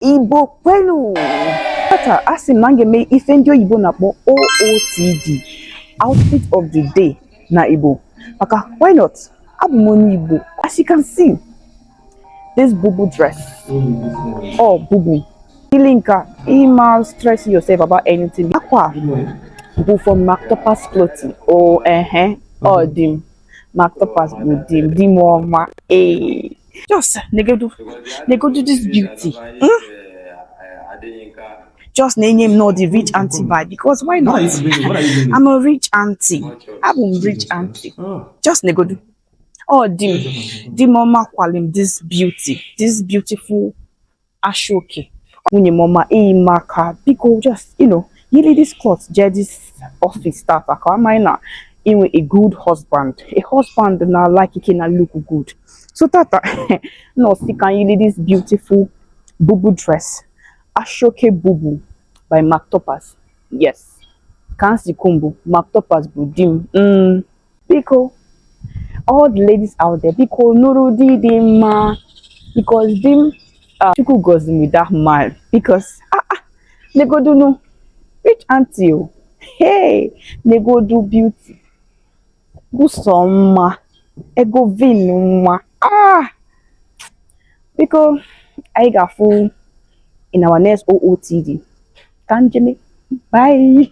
Igbo kwenu! Tata asị m na m ga-eme ife ndị oyibo na-akpọ OOTD, outfit of the day na Igbo, maka why not? Abụ m onye Igbo. As you can see, this bubu dress or bubu ili nka ịma stress yourself about anything. Akwa bụ from Mactopaz Clothing. Oh, ehe, ọ di m Mactopaz bụ di m, di m ọma. Ee, just negodu negodu this beauty, Just na-enye m nọ the rich auntie vibe, because why not? I'm a rich auntie. Abụ m rich auntie. Just negodu. Ọ di m, di m ọma kwali m this beauty, this beautiful asoke. Nwunye m ọma, eyi m aka, biko, just yili this cloth jee this office tata, ka amaghị na inwe a good husband, a husband na like ike na look good. So tata nọ si ka yili this beautiful bubu dress, asoke bubu by Mactopaz. Yes, ka m si kwu mbụ, Mactopaz bụ di m. Biko, all the ladies out there, biko nụrụ di dị mma, because di m, Chukwu gọzi m with that man, because ah ah, negodunu rich auntie o. Hey, negodu beauty bụ mma ego vin nwa. Ah, biko, anyị ga-afụ in our next OOTD. Ka njeme, bye.